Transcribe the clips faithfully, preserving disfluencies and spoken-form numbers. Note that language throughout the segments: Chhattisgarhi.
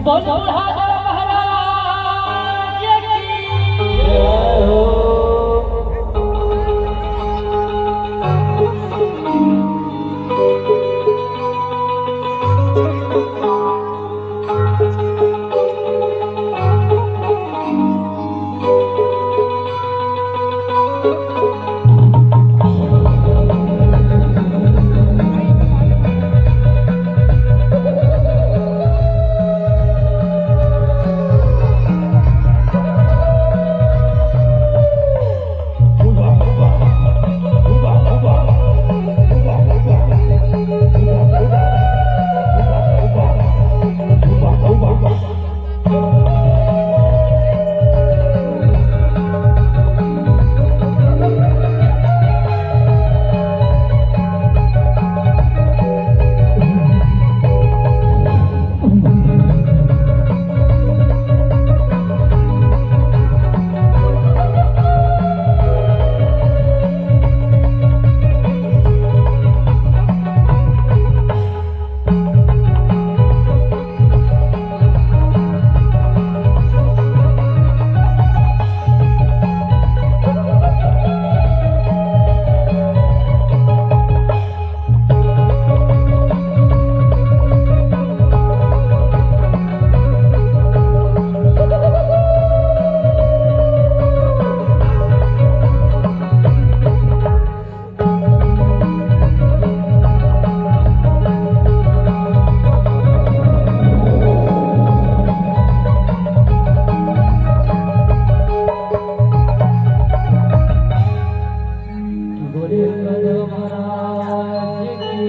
बोल बुढ़ा महाराज की।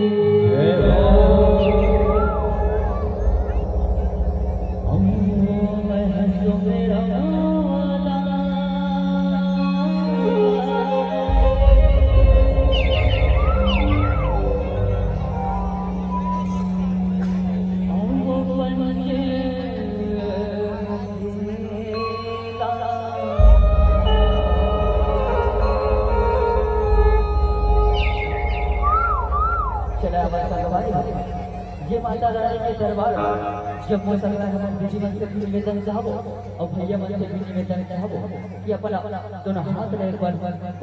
चला, हमारे संगवारी, ये माता रानी के दरबार, जब वो संगवारी, हम दीदी मन से भी निवेदन चाहबो, अउ भैया मन से भी निवेदन चाहबो कि अपन दोनों हाथ ला एक बार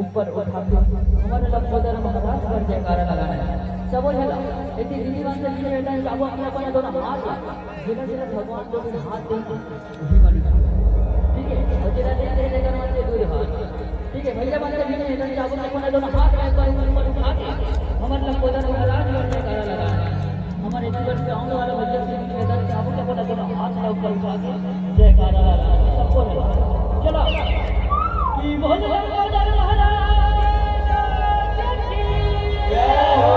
ऊपर उठा के हमर लंबोदर महाराज बर जयकारा लगाना हे। सबो झन ला, एती दीदी मन से भी निवेदन चाहबो कि अपन दोनों हाथ ला, जेला जेला भगवान जो भी हाथ दे, वही मन, ठीक है, अउ जेला नहीं दे, तेकर मन से दूर हाथ। ठीक है, भैया मन से भी निवेदन चाहबो कि अपन दोनों हाथ ला एक बार ऊपर उठा के हमर लंबोदर महाराज बर जयकारा लगाना हे। हमर एती बर से आने वाला भैया से भी निवेदन चाहबो कि अपन दोनों हाथ ला ऊपर उठा के जयकारा लगाना हे। सबको है। चलो। कि बोल लंबोदर महाराज की जय हो।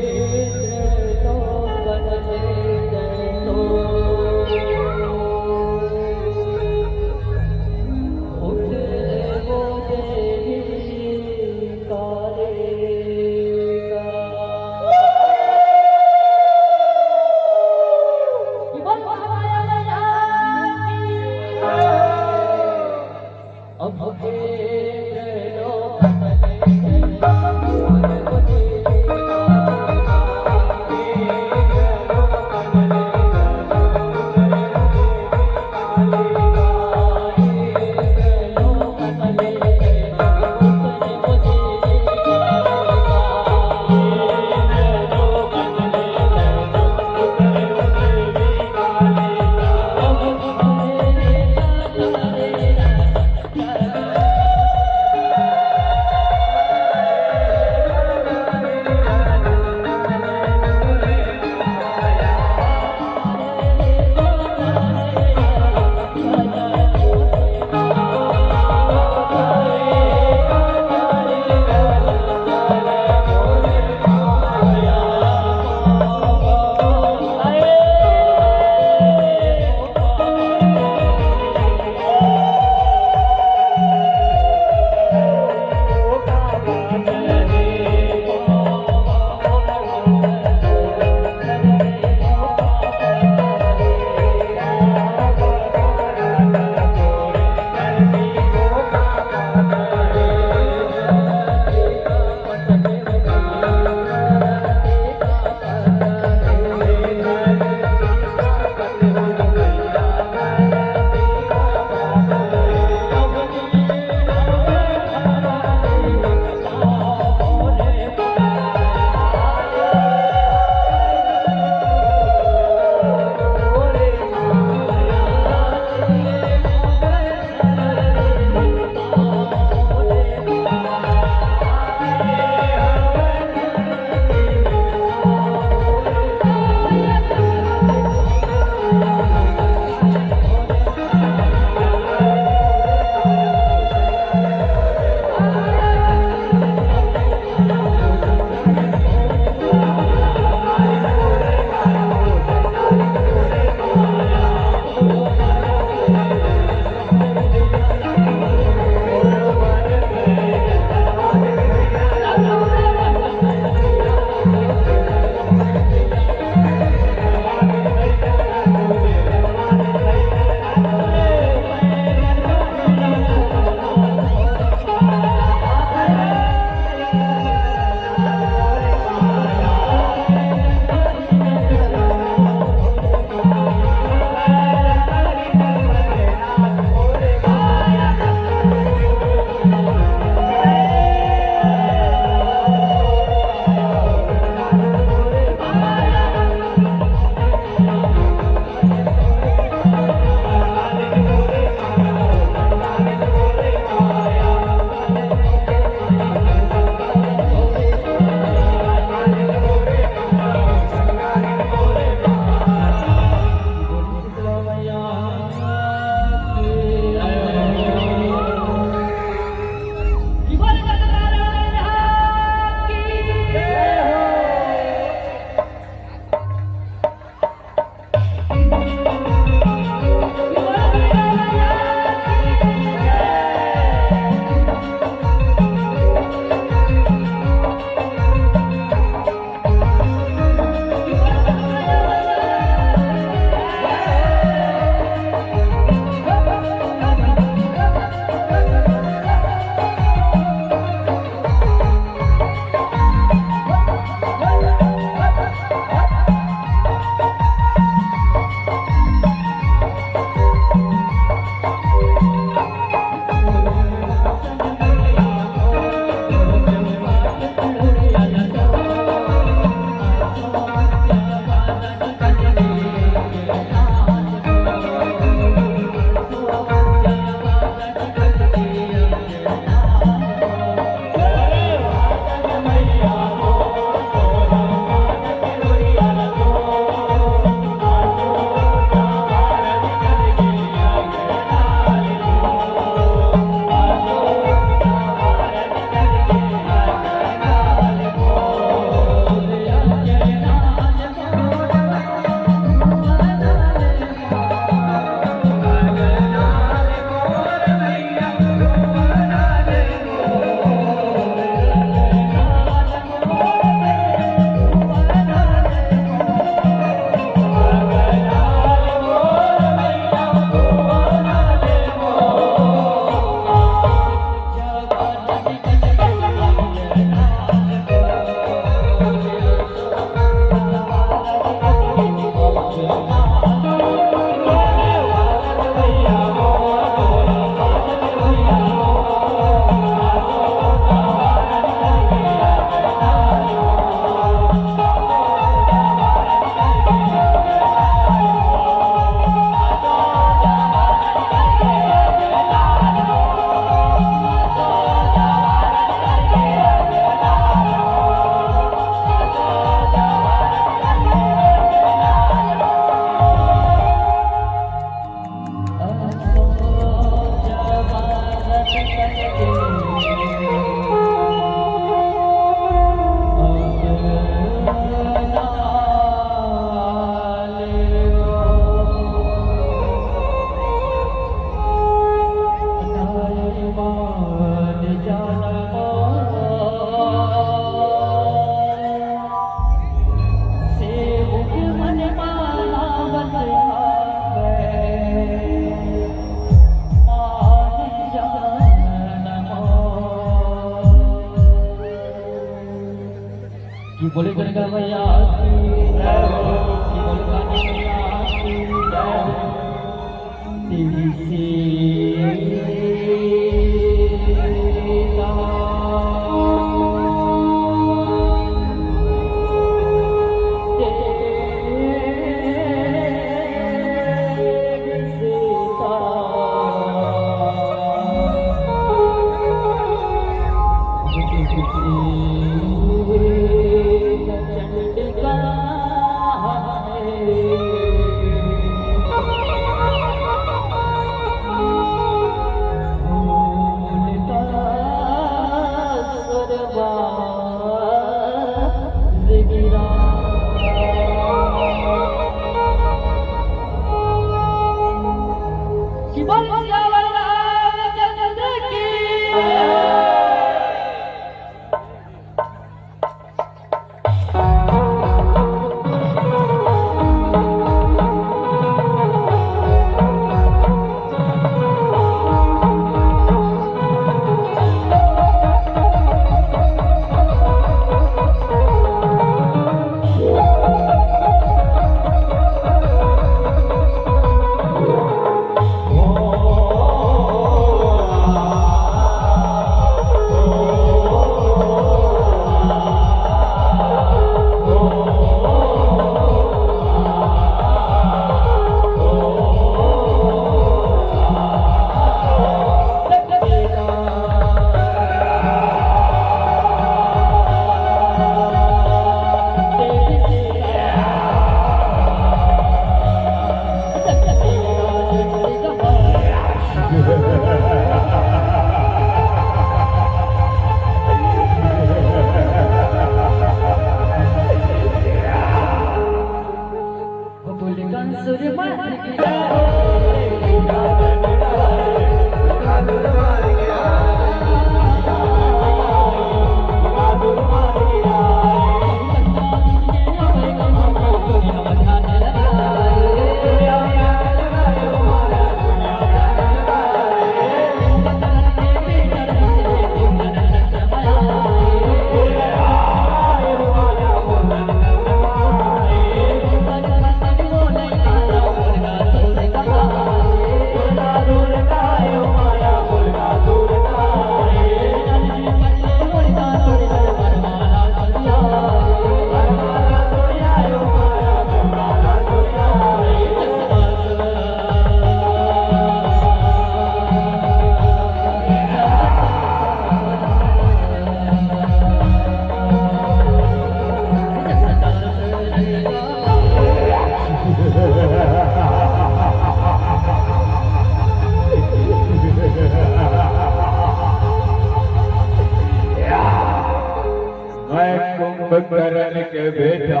मैं कुंभकर्ण के बेटा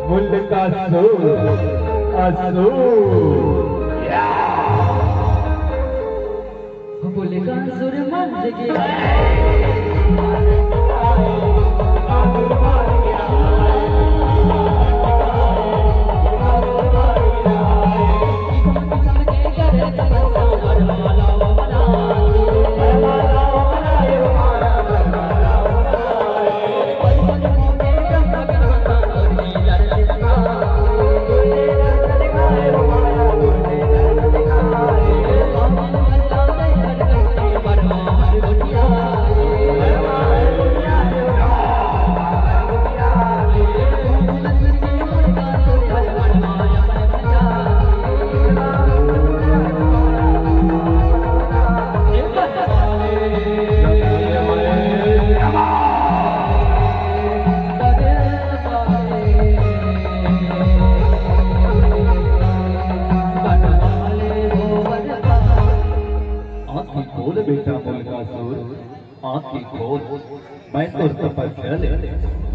मुल्कासुर, असुर। आँखी खोल बेटा मुल्कासुर, आँखी खोल। मैं तोर तपस्या ले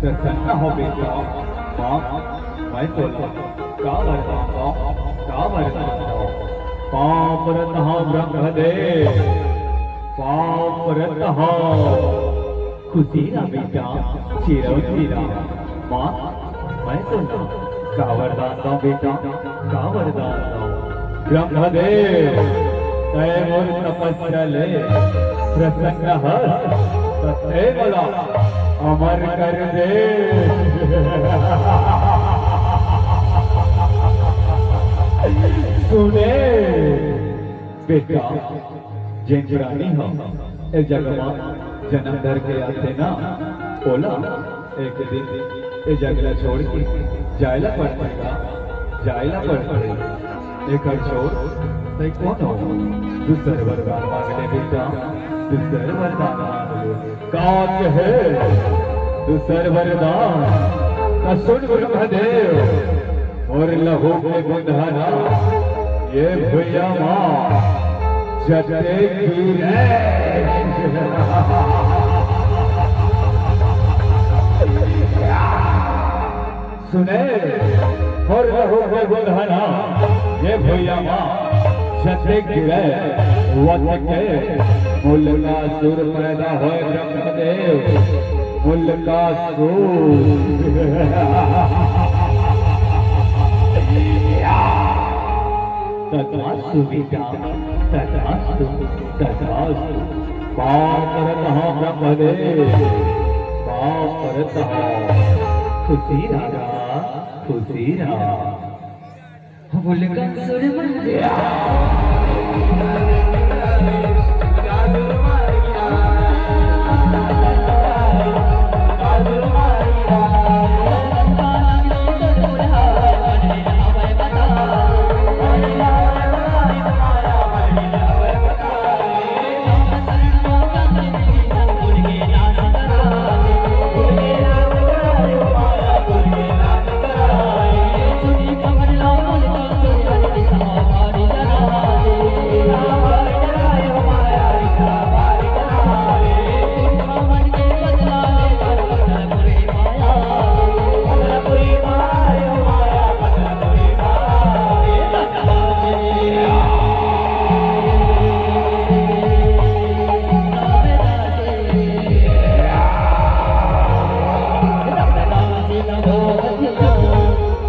प्रसन्न हो बेटा। माँ, मैं तोला का वरदान दंव, का वरदान दंव? पाँव परत हंव ब्रह्मदेव, पाँव परत हंव। खुशी रह बेटा, चिरौंजी रह। माँ, मैं तोला का वरदान दंव बेटा, का वरदान दंव? ब्रह्मदेव, तैं मोर तपस्या ले प्रसन्न हस, त तैं मोला अमर कर दे। सुने बेटा, जेन प्राणी ह ए जग म जनम धर के आथे ना, ओला एक दिन ए जग ला छोड़ के जाय ला पड़थे गा, जाय ला पड़थे। एकर छोड़ तैं कोनो दूसर वरदान मांग ले बेटा, दूसर वरदान मांग ले। का कहे दूसर वरदान? त सुन ब्रह्मदेव, मोर लहू के गुंधाना ये भुइयां मा जते गिरे। सुने, मोर लहू के गुंधाना ये भुइयां मा जते गिरे, वत के मुलकासुर पैदा होय ब्रह्मदेव, मुलकासुर। तथास्तु बेटा, तथास्तु, तथास्तु। पाँव परत हंव ब्रह्मदेव, पाँव परत हंव। खुशी रहा, खुशी रहा। बोले कंसुर महाराज।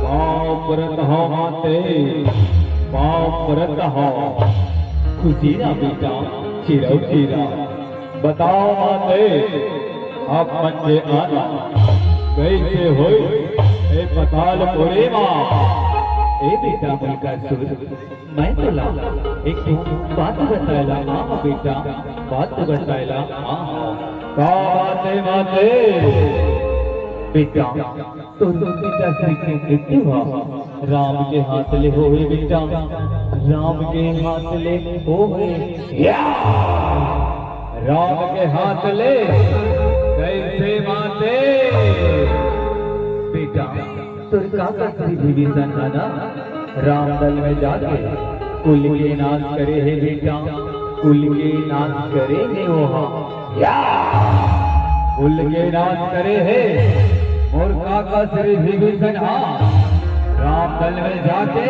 पाँव परत हंव माते, पाँव परत हंव। खुशी रहा बेटा, चिरौंजी रहा। बताव माते, आप मन के आना कइसे होइस ए पतालपुरी मा? ए बेटा मुलकासुर, मैं तोला एक ठो बात बताय ला आंव बेटा, बात बताय ला आंव। का बात हे माते? बेटा, तोर पिताश्री के मृत्यु ह राम के हाथ ले होहे बेटा, राम के हाथ ले होहे। या! राम के हाथ ले? कइसे माते? बेटा, तोर काका श्री विभीषण ह ना रामदल में जाके कुल के नाश करे हे बेटा, कुल के नाश करे हे ओहा। या! कुल के नाश करे हे मोर काका श्री विभीषण ह। रामदल में जाके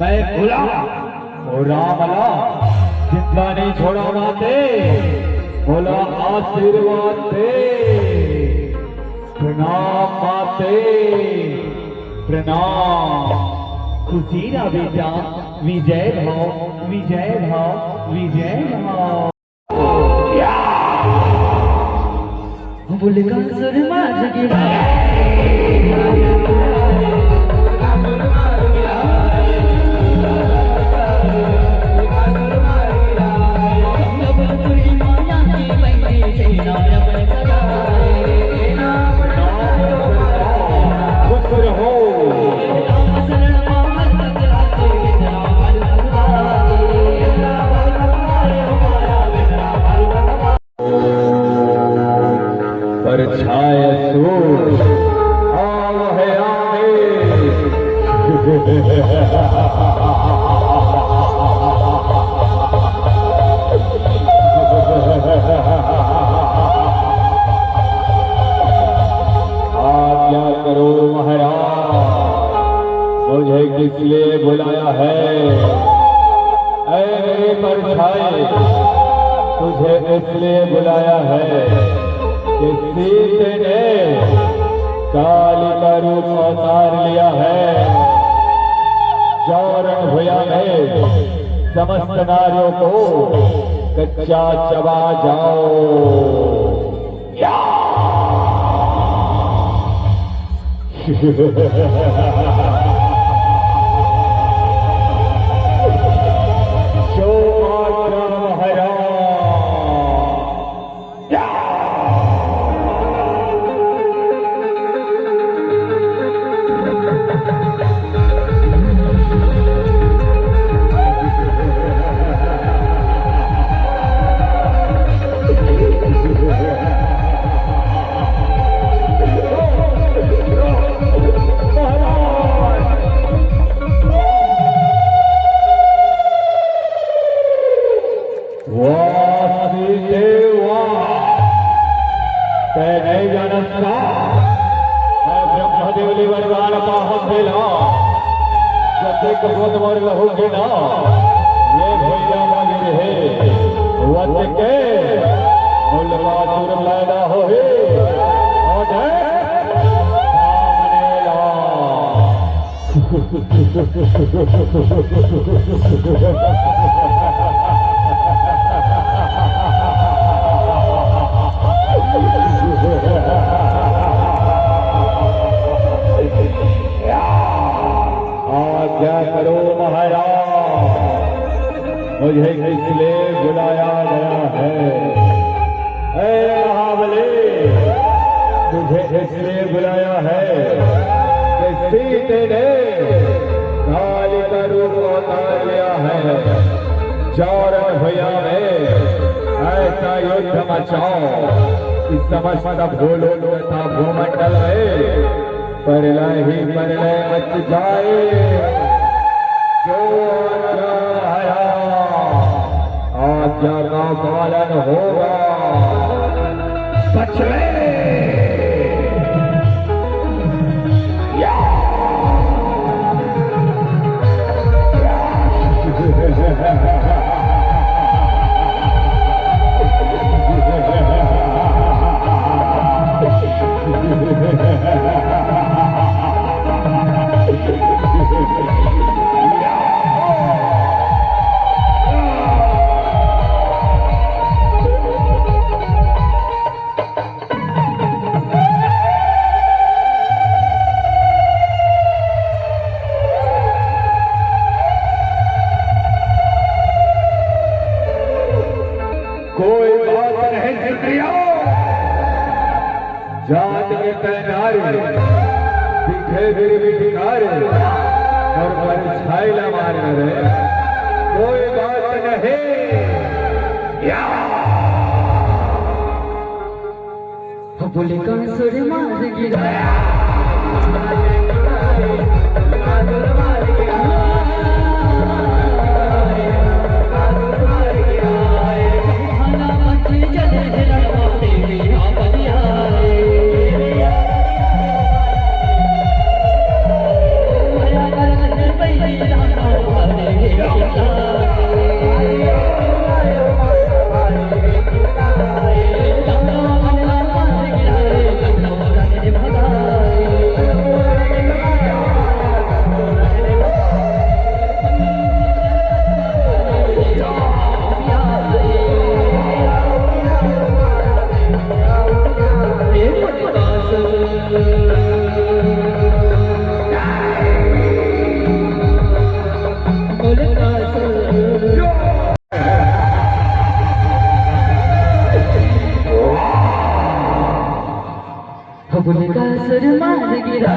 मैं बुला ओ राम ला जिंदा नइ छोड़ा माते, मोला आशीर्वाद दे। प्रणाम माते, प्रणाम। खुशी रहा बेटा, विजय भव, विजय भव, विजय भव। बोले कंसुर मार गिरा। खुश रहो। परछाय सूर, आव हे आवे। आज्ञा करो महाराज, मुझे किस लिए बुलाया है? ऐ मेरे परछाई, तुझे इसलिए बुलाया है कि सीते ने काली का रूप अवतार लिया है। जौरण भुया में समस्त नारियों को कच्चा चबा जाओ। या! जो आज्ञा महाराज। वाह सीते वाह। तैं नइ जानस का? मैं ब्रह्मदेव ले वरदान पाहूं तेला। जतेक होत मोर लहू के ना, ये भुइयां म गिरहे। वत के मूलकासुर पैदा होही। अउ देख सामने ला। आज्ञा करो महाराज, मुझे किस लिए बुलाया गया है? ए महाबली, तुझे इसलिए बुलाया है कि सीते ने काली का रूप अवतार लिया है। जा रण भुइयां में ऐसा युद्ध मचाओ कि समस्त भूलोक तथा भूमंडल में प्रलय ही प्रलय मच जाए। जो आज्ञा महाराज, आज्ञा का पालन होगा। सच में। या। कोई बात नहीं सुन रिया। जात के तैं नारी, दिखे फिर भी भिखारी, अउ परछाई ला मार रे, कोई बात नहीं। या। बोले का सुर मार गिरा। फगुन का सुर मार गिरा।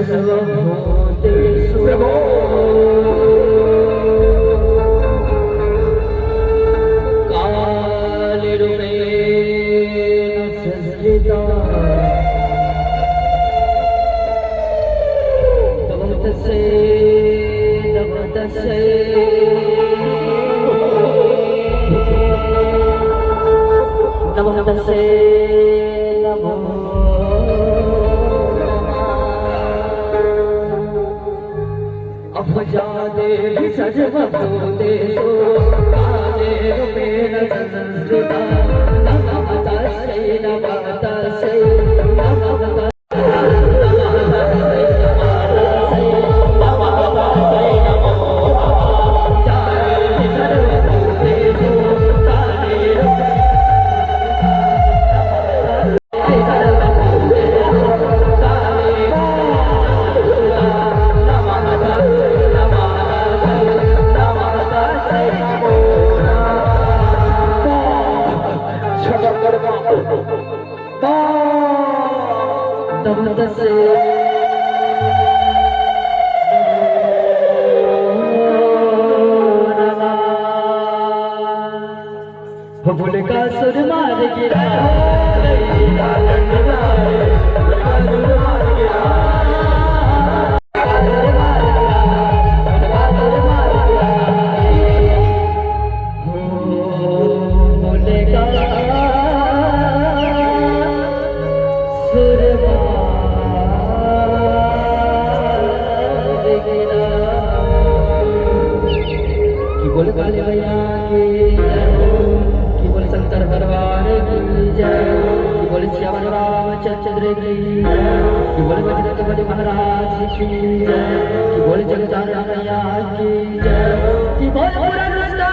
सर्वभूतेषु प्रभो। कालरूपेण संस्थिता। नमो तस्यै, नमो तस्यै। नमो तस्यै, नमो नमः। अभुजा देवी सर्वभूतेषु कालरूपेण संस्थिता। नमः तस्यै, नमः तस्यै, नमः तस्यै। बोले का सुर मार गिरा। कि बोले काली मैया की जय हो, कि बोले शंकर भगवान की जय हो, कि बोले श्याम रामचंद्र की जय हो, कि बोले बजरंग बली महाराज की जय हो, कि बोले जगदम्बा मैया की जय हो, कि बोले पूरा हिंदुस्तान